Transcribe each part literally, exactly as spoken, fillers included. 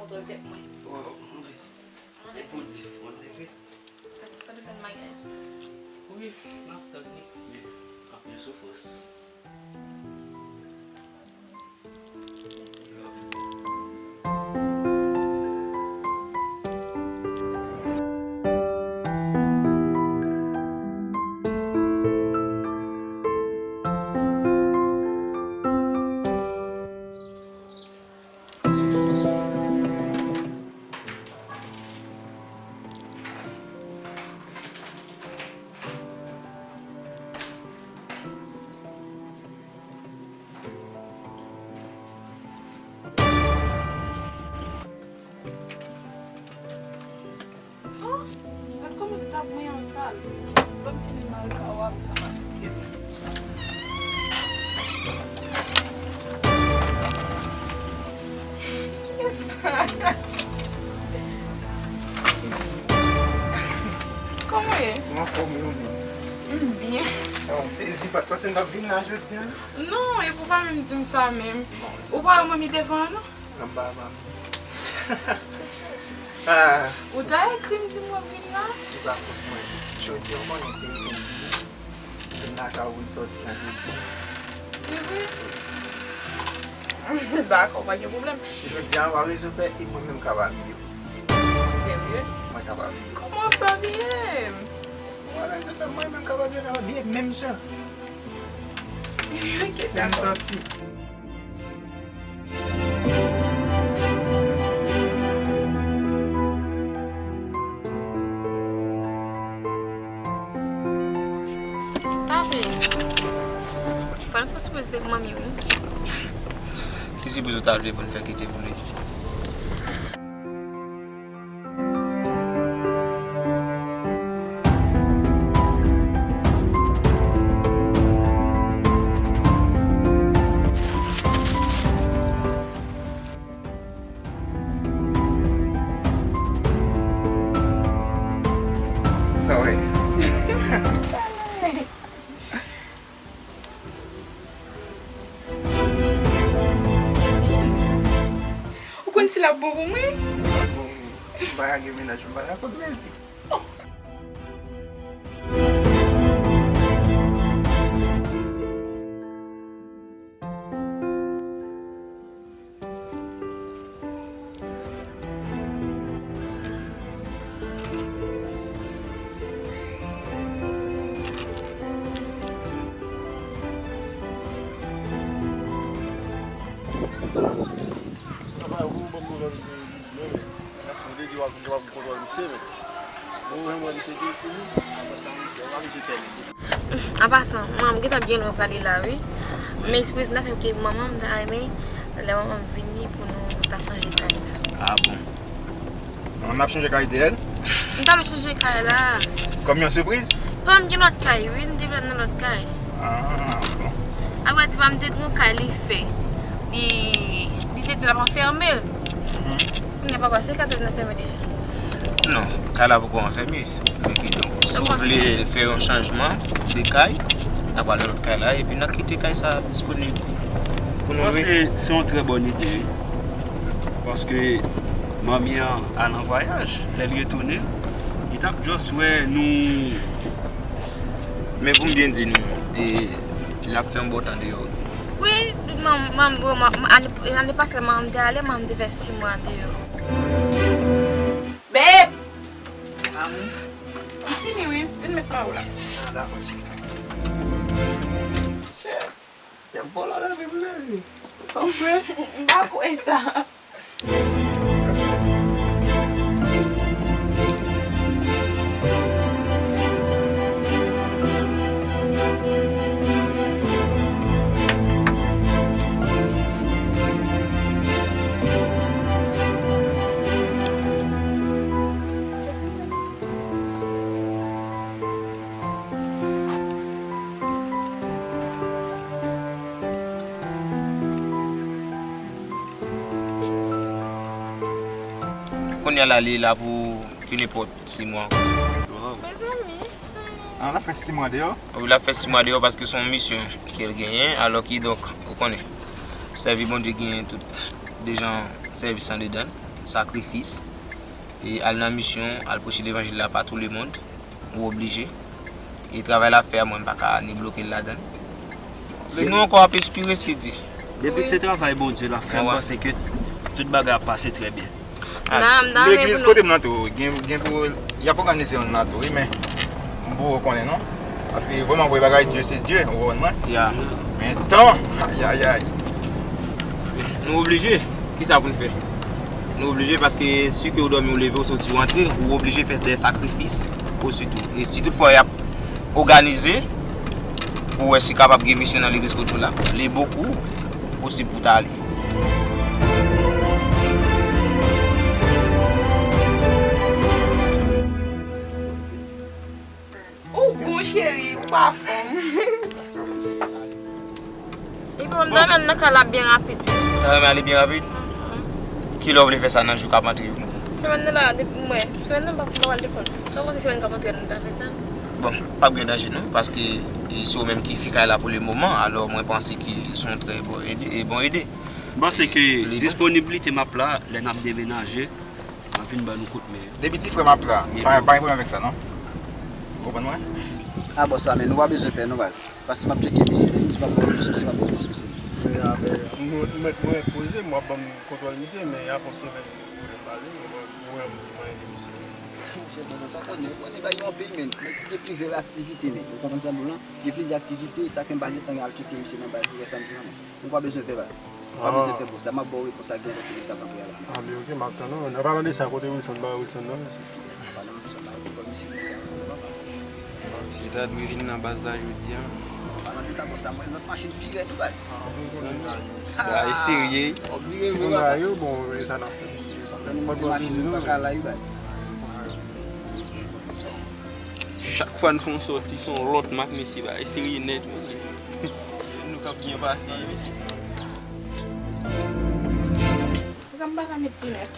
Kontrol tèt mwen. Wow, mande. E pou di, mwen leve. Paske fò nou tann maryaj. Wi, m ap tann li, men anpil soufrans. Oh, gad kòman ti tab mwen an sal. Ban m fini mare kawo avèk sa, m ap siye. Kisa? Kòman w ye? M anfòm wi, ou menm? M byen. Ou sezi, pa t panse m t ap vin la jodi a? Non, epi w pa menm di m sa menm. Ou pa wè manmi devan an non? Non, m pa wè manmi. Ah. Ou ta ekri m di m w ap vin la? Se pa fòt mwen. Jodi a, ou konnen se weekend. Vin lakay ou pou n sòti an jodi. Se vre? Dakò, pa gen pwoblèm. Jodi a, w a rezon fè e mwen menm k ap abiye w. Serye? Mwen k ap abiye w. Kòman w fè abiye m? W a rezon fè mwen menm k ap abiye w, k ap abiye menm jan. Ok, dakò. Vin sòti. Papi, fò n fè sipriz de manmi, wi. Ki sipriz ou ta vle pou n fè ki te vle? Sa w ye? Ou konn si l ap bon pou mwen? Bon, m pa ka gen mennaj, m pa dakò ak Lezi. An pasan, manman, m gentan byen lwen prale la, wi. Men sipriz n ta fè pou manman, m ta renmen lè manman m vini pou nou ta chanje kay la. Ah bon. Manman m ap chanje kay dèyè l? M ta vle chanje kay la. Kòm yon sipriz? Papa m gen lòt kay, wi, m te vle al nan lòt kay. Ah bon. Apre di pa m te gen yon kay li fè. Li, li te di l ap anfème l. Mhm. Kounye a papa, se kay sa ki nan fèmen deja? Non, kay la poko anfème. Men kidonk, si w vle fè yon chanjman de kay, n a pral nan lòt kay la, epi n a kite kay sa a disponib pou nou lwe. Mwen panse se yon trè bòn ide, wi. Paske manmi an al an vwayaj, lè l retounen, li t ap just wè nou. Men pou m byen di nou, e, l ap fè yon bon tan deyò. Wi, manm, manm, manm, ane, ane pase, manm te ale, manm te fè sis mwa deyò. Beb! Amou. M fini, wi. Vin met pa ou la. Ah, dakò, cheri. Chef, y ap vòlò nan vi m, bebe. Sa w kwè? M pa kwè sa. Kounye a la, li la pou kenenpòt sis mwa ankò. Wow. Mezanmi. Ah, l ap fè sis mwa deyò? Wi, l ap fè sis mwa deyò paske se yon misyon ke l genyen, alò kidonk, ou konnen, sèvi Bondye genyen tout de jan sèvis andedan l. sakrifis, e al nan misyon, al preche levanjil la pa tou lemonn, ou oblije. E travay l ap fè a, mwen, m pa ka ni bloke l ladan l. Sinon, ankò, w ap espere, se Dye. Depi se travay Bondye l ap fè, m panse ke tout bagay ap pase trè byen. Ah, legliz kote m nan tou, gen, gen pou, y ap òganize youn nan tou, wi, men m poko konnen non. Paske vrèman vre bagay Dye se Dye, ou konprann mwen? Men tan, ayayay. Nou oblije. Kisa pou n fè? Nou oblije paske si ke ou dòmi, ou leve, ou soti, ou antre, ou oblije fè de sakrifis pou sitou. E si tout fwa y ap òganize pou wè si kapab gen misyon nan legliz kote w la, li bokou posib pou w ta ale. Ou bon cheri, ou pa fanm. Li bon, m ta renmen nan kay la byen rapid. Ou ta renmen ale byen rapid? Kilè w vle fè sa nan jou k ap antre yo? Semèn nan la, depi mwen, semèn nan pa pou al lekòl. Sa w panse semèn k ap antre a nou ta fè sa? Bon, p ap gen danje non, paske e se ou menm ki fi kay la pou le moman, alò mwen panse ke se yon trè bon ide, e bon ide. M panse ke disponiblite m ap la, lè n ap demenaje, m ap vin ban nou kout men. Depi ti frè m ap la, pa, pa gen pwoblèm avèk sa non. Ou konprann mwen? Ah, bòs la, men nou pa bezwen pè non, baz. Paske m ap tcheke misye, depi m di m ap ba w repons misye, m ap ba w repons misye. Mwen, mwen poze m, w ap ban m kontwòl misye, men apre yon semèn, ou pale, ou wè m di mwen ede misye. Monchè, bòs la, sa w konnen, ou konnen bagay yo anpil, men. Gen plizyè aktivite, men. Ou konprann sa m di w lan? Gen plizyè aktivite, sa fè m pa gen tan al tcheke misye nan baz, ou wè sa m di w lan, men. Nou pa bezwen pè, baz. Pa bezwen pè pou sa. M ap ba w repons sa gen nan semèn k ap antre a la. Ah, men ok, m ap tann ou. An palan de sa, kote Wilson? Ba Wilson non, mesye. An palan de sa, ba kontwòl misye, papa. Misye ta dwe vin nan baz la jodi a. An palan de sa, bòs la, mwen lòt machin pi rèd wi, baz. Bagay serye. Sa obliye vre, papa. Yo, bon, e sa n ap fè, mesye. Anfen, nou monte machin, nou pa ka la wi, baz. Chak fwa n fè yon sòti, se yon lòt mak, mesye, bagay serye nèt, mesye. Nou k ap byen pase, mesye. Ou konn m pa ka met linèt.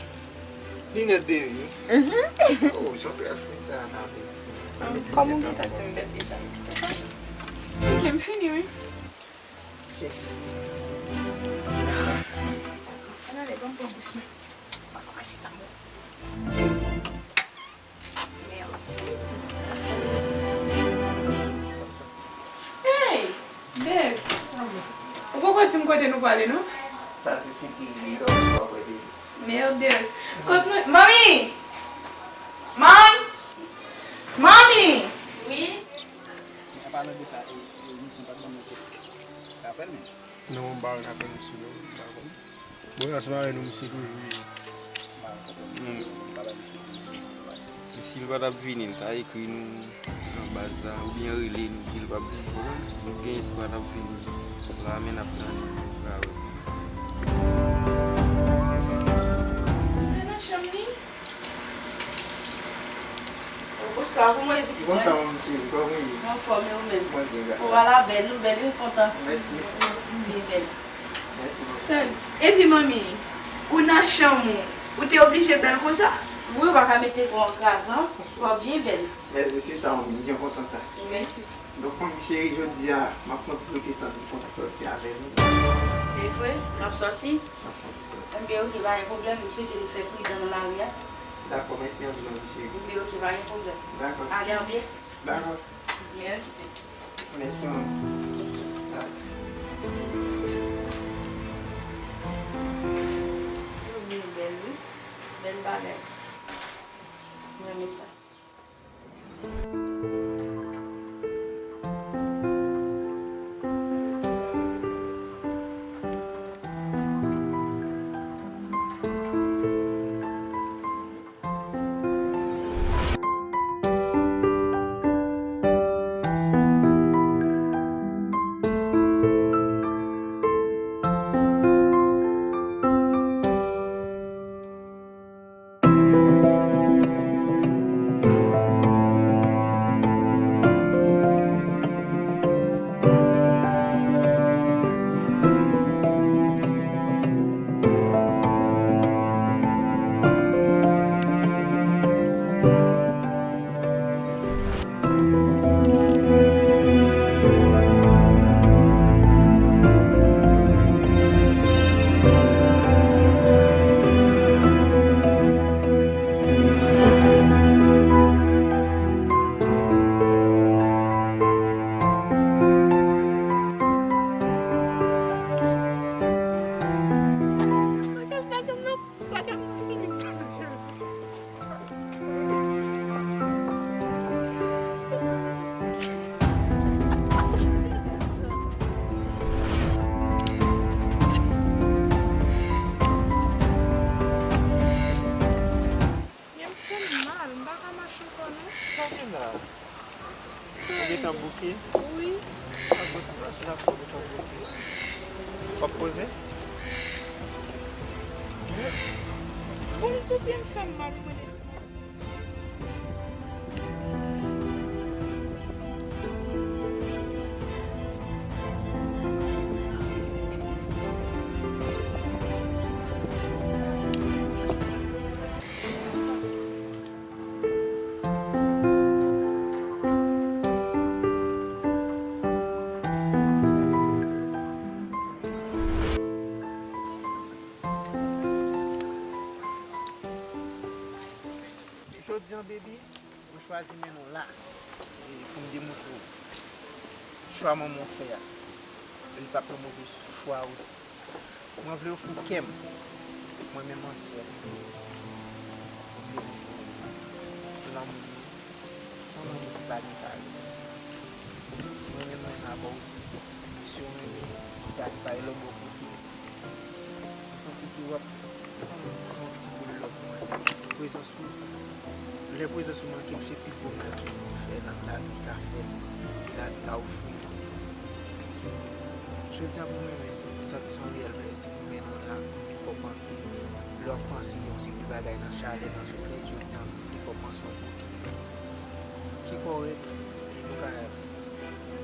Linèt, baby? Mhm. Oh, jan w trè fre sa, Nabe. Kòm ou gentan di m bèl deja. Ok, m fini, wi. Ok. Ann ale, ban m pran bous mwen. M pa ka mache san bous. Mèsi. Hey! Babe! Ou poko di m kote nou prale, non? Sa se sipriz li, lè w vin wè, baby. Merde! Kot nou? Manmi! Manmi! Manmi! Wi? An palan de sa, e, e, misye pa t ban nou kèk rapèl, men. Non, m pa wè rapèl misye, non, m pa konn. Bon, ansanm avè nou, misye toujou ye. M pa konprann misye, m pa bay misye pwoblèm nan baz. Men si l pa t ap vini, l ta ekri nou nan baz la, oubyen rele nou, di l p ap vini, konprann? Nou gen espwa l ap vini. La, men n ap tann li, pa wè. Mwen nan chanm li. Oh, bonswa, kòman w ye, pitit mwen? Bonswa, manmi cheri, kòman w ye? Anfòm, e ou menm? Mwen byen, gras a Dye. Ou ala bèl, ou bèl, wi, m kontan. Mèsi. Ou byen bèl. Mèsi, manmi. Epi, manmi, ou nan chanm ou, ou te oblije bèl konsa? Wi, ou pa ka mete kò w an krazan, fò w byen bèl. Mèsi, se sa, manmi, m byen kontan sa. Mèsi. Donk, manmi cheri, jodi a, m ap pran ti kote sant, m fè yon ti sòti avè nou. Se vre? N ap sòti? N ap fè yon ti sòti. Enben, ok, pa gen pwoblèm, m swete nou fè pridan nan lari a. Dakò, mèsi anpil, manmi cheri. Enben, ok, pa gen pwoblèm. Dakò. Ale anbyen. Dakò. Mèsi. Mèsi, manmi. Dakò. Wi, bèl, wi. Bèl bagay. Mwen renmen sa. Wi. W ap poze? Bon, m sou pye m fè m mal, mwen desann. Jodi an, baby, mwen chwazi mennen w la, e pou m demontre w chwa manman w fè a, li pa t yon move chwa osi. Mwen vle ofri kè m, mwen menm antye, pou m demontre w lanmou nou. Se yon lanmou ki pa gen pari. Mwen menm renmen avè w osi. Si w renmen, gade bay lòt bò kote. M santi ke w ap fè yon ti boul love pou mwen. Prezans ou, lè prezans ou manke m, se pi gwo mal ke yon moun fè nan lavi ka fè m, ke lavi ka ofri m. Jodi a pou mwen menm, m santi se yon reyèl plèzi pou m mennen w la, pou m vin fè w panse. Lè w ap panse yon seri de bagay nan chalè, nan solèy, jodi a, m vin fè w panse yon kote ki kòrèk, e pou ka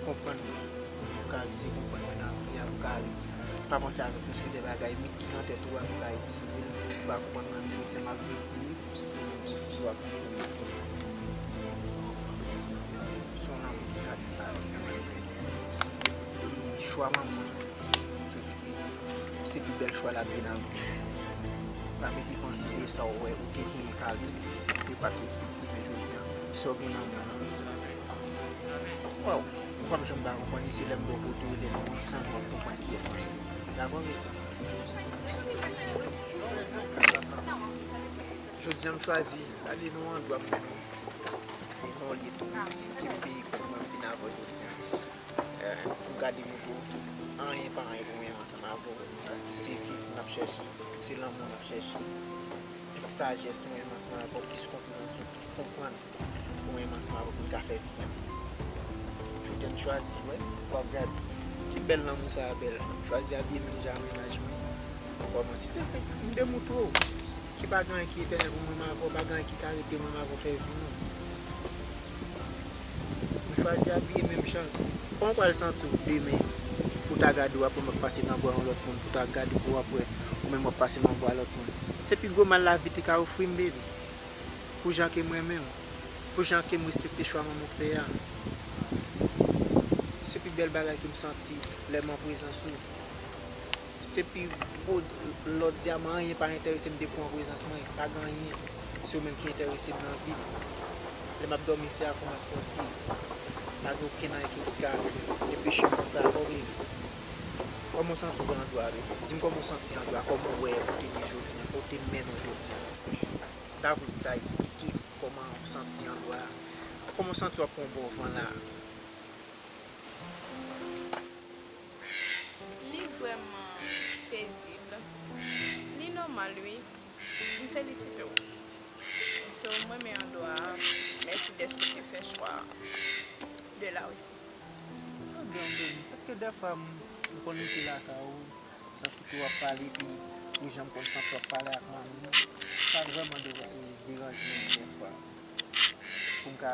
konprann mwen, pou ka eseye konprann mwen nan vi a, pou ka pa panse avèk yon seri de bagay, men ki nan tèt ou a, pou ka etire l, pou ka konprann mwen, jodi a m ap viv pou ou, ou menm osi w ap viv pou mwen. Se yon lanmou ki pa gen pari, e chwa manman w, m swete ke se pi bèl chwa l ap vin avè w. Pa mete panse ke sa w wè ou te genyen kale, yo pa t respekte, men jodi a, sa w gen nan men w lan, Waw, ou p ap janm pa konprann li, se lè m bò kote w, lè nou ansanm, w ap konprann kiyès mwen ye. Dakò, baby? Jodi a, m chwazi ale nan yon andwa m menm, e nan yon lye touristik ke m peye kòb mwen, m vin avè w jodi a. Eh, pou m ka demontre w, anyen pa anyen pou mwen ansanm avè w. Se viv n ap chèche, se lanmou n ap chèche. Plis sajès mwen menm ansanm avè w, plis konpreyansyon, plis konprann. Ou menm ansanm avè w pou n ka fè vi a. Jodi a m chwazi, wè, w ap gade. Ki bèl lanmou sa a bèl. M chwazi abiye menm jan a mennaj mwen. Kòman si se fèt, m demontre w ke pa gen anyen ki etènèl pou mwen menm avè w, pa gen anyen ki ka rete mwen menm avè w fè vi nou. M chwazi abiye menm jan. Kòman w pral santi w demen pou w ta gade w apre m ap pase nan bra yon lòt moun, pou w ta gade w apre ou menm w ap pase nan bra lòt moun? Se pi gwo mal lavi te ka ofri m, baby. Pou jan ke m renmen w, pou jan ke m respekte chwa manman w fè a. Se pi bèl bagay ke m santi lè m an prezans ou. Se pi gwo lò dyaman, anyen pa enterese m depi w an prezans mwen, pa gen anyen. Se ou menm ki enterese m nan vi m. Lè m ap dòmi, se avè w m ap panse. Pa gen okenn anyen ki ka enpeche m panse avè w, baby. Kòman w santi w andwa a, baby? Di m kòman w santi andwa a, kòman w wè kote m ye jodi a, kote m mennen w jodi a. M ta vle pou w ta esplike m kòman w santi andwa a. Kòman w santi w ap pran yon bon van la a? Li vrèman pezib. Li nòmal, wi. M felisite w. So, m renmen andwa a. Mèsi dèske w te fè chwa de la osi. Anben, anben, paske dèfwa m, m konn rete lakay ou, m santi ke w ap pale, epi pou jan m konn santi w ap pale ak manmi m, sa vrèman de-, e, deranje m dèfwa. Pou m ka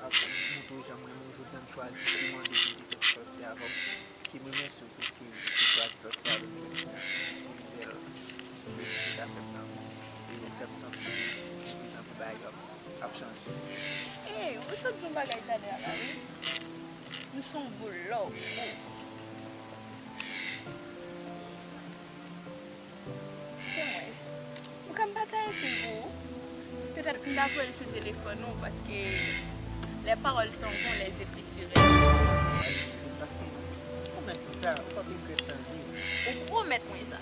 ap montre w jan m renmen w, jodi a m chwazi demande pou m te fèk sòti avè w. Ke m remèsye w tou ke w te chwazi sòti avè m jodi a. Se yon bèl plezi ke w ta fè m nan vi m. E w fè m santi ke de plis an plis bagay yo ap, ap chanje. Ey, ou sot di yon bagay talè a la, wi. M se yon boul love pou ou. Pou mwen, m ka m pa ta ekri pou ou. Petèt m ta voye l sou telefòn ou, paske les paroles s'en vont, les écrits se répètent. Paske, pwomès ou sa, ou p ap regrèt nan vi w. Ou pwomèt mwen sa.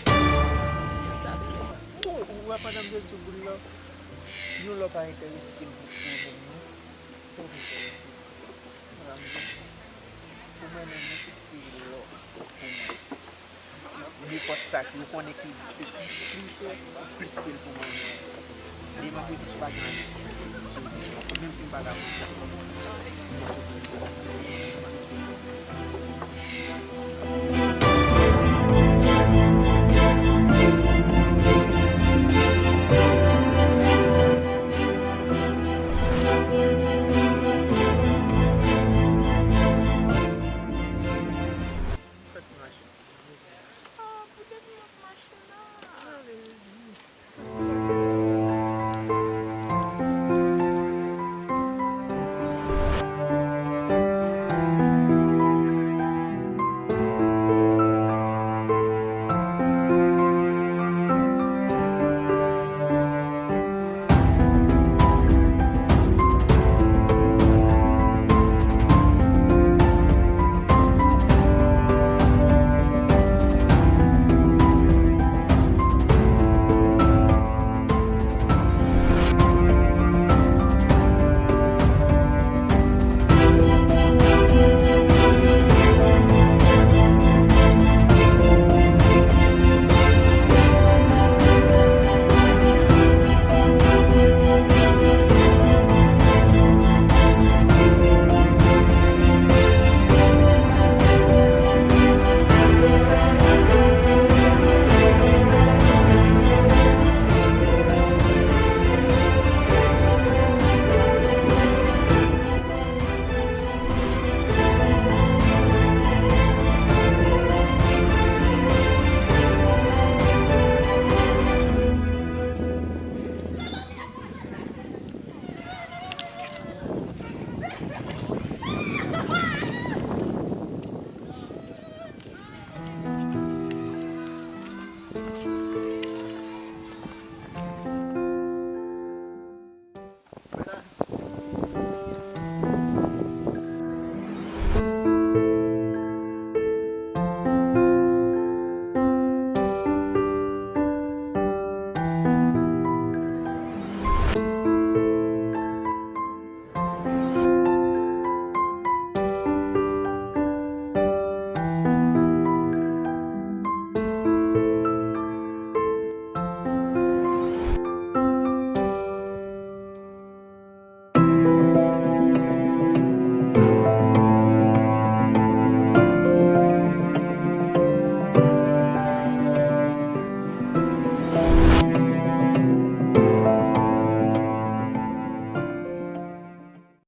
Mesye, sa bèl. Ou, ou wè pandan m jwe sou boul la, yon lò pa enterese m plis ke ou menm, non. Se ou ki enterese m. Pou mwen menm, li plis ke lò pou mwen. Nenpòt sa ki ou konnen ki plis ke l pou mwen menm. Li nan pozisyon pa gen anyen ki enterese m. Menm si m pa ka pran kòb, m pase pou yon relasyon, m pase pou yon relasyon.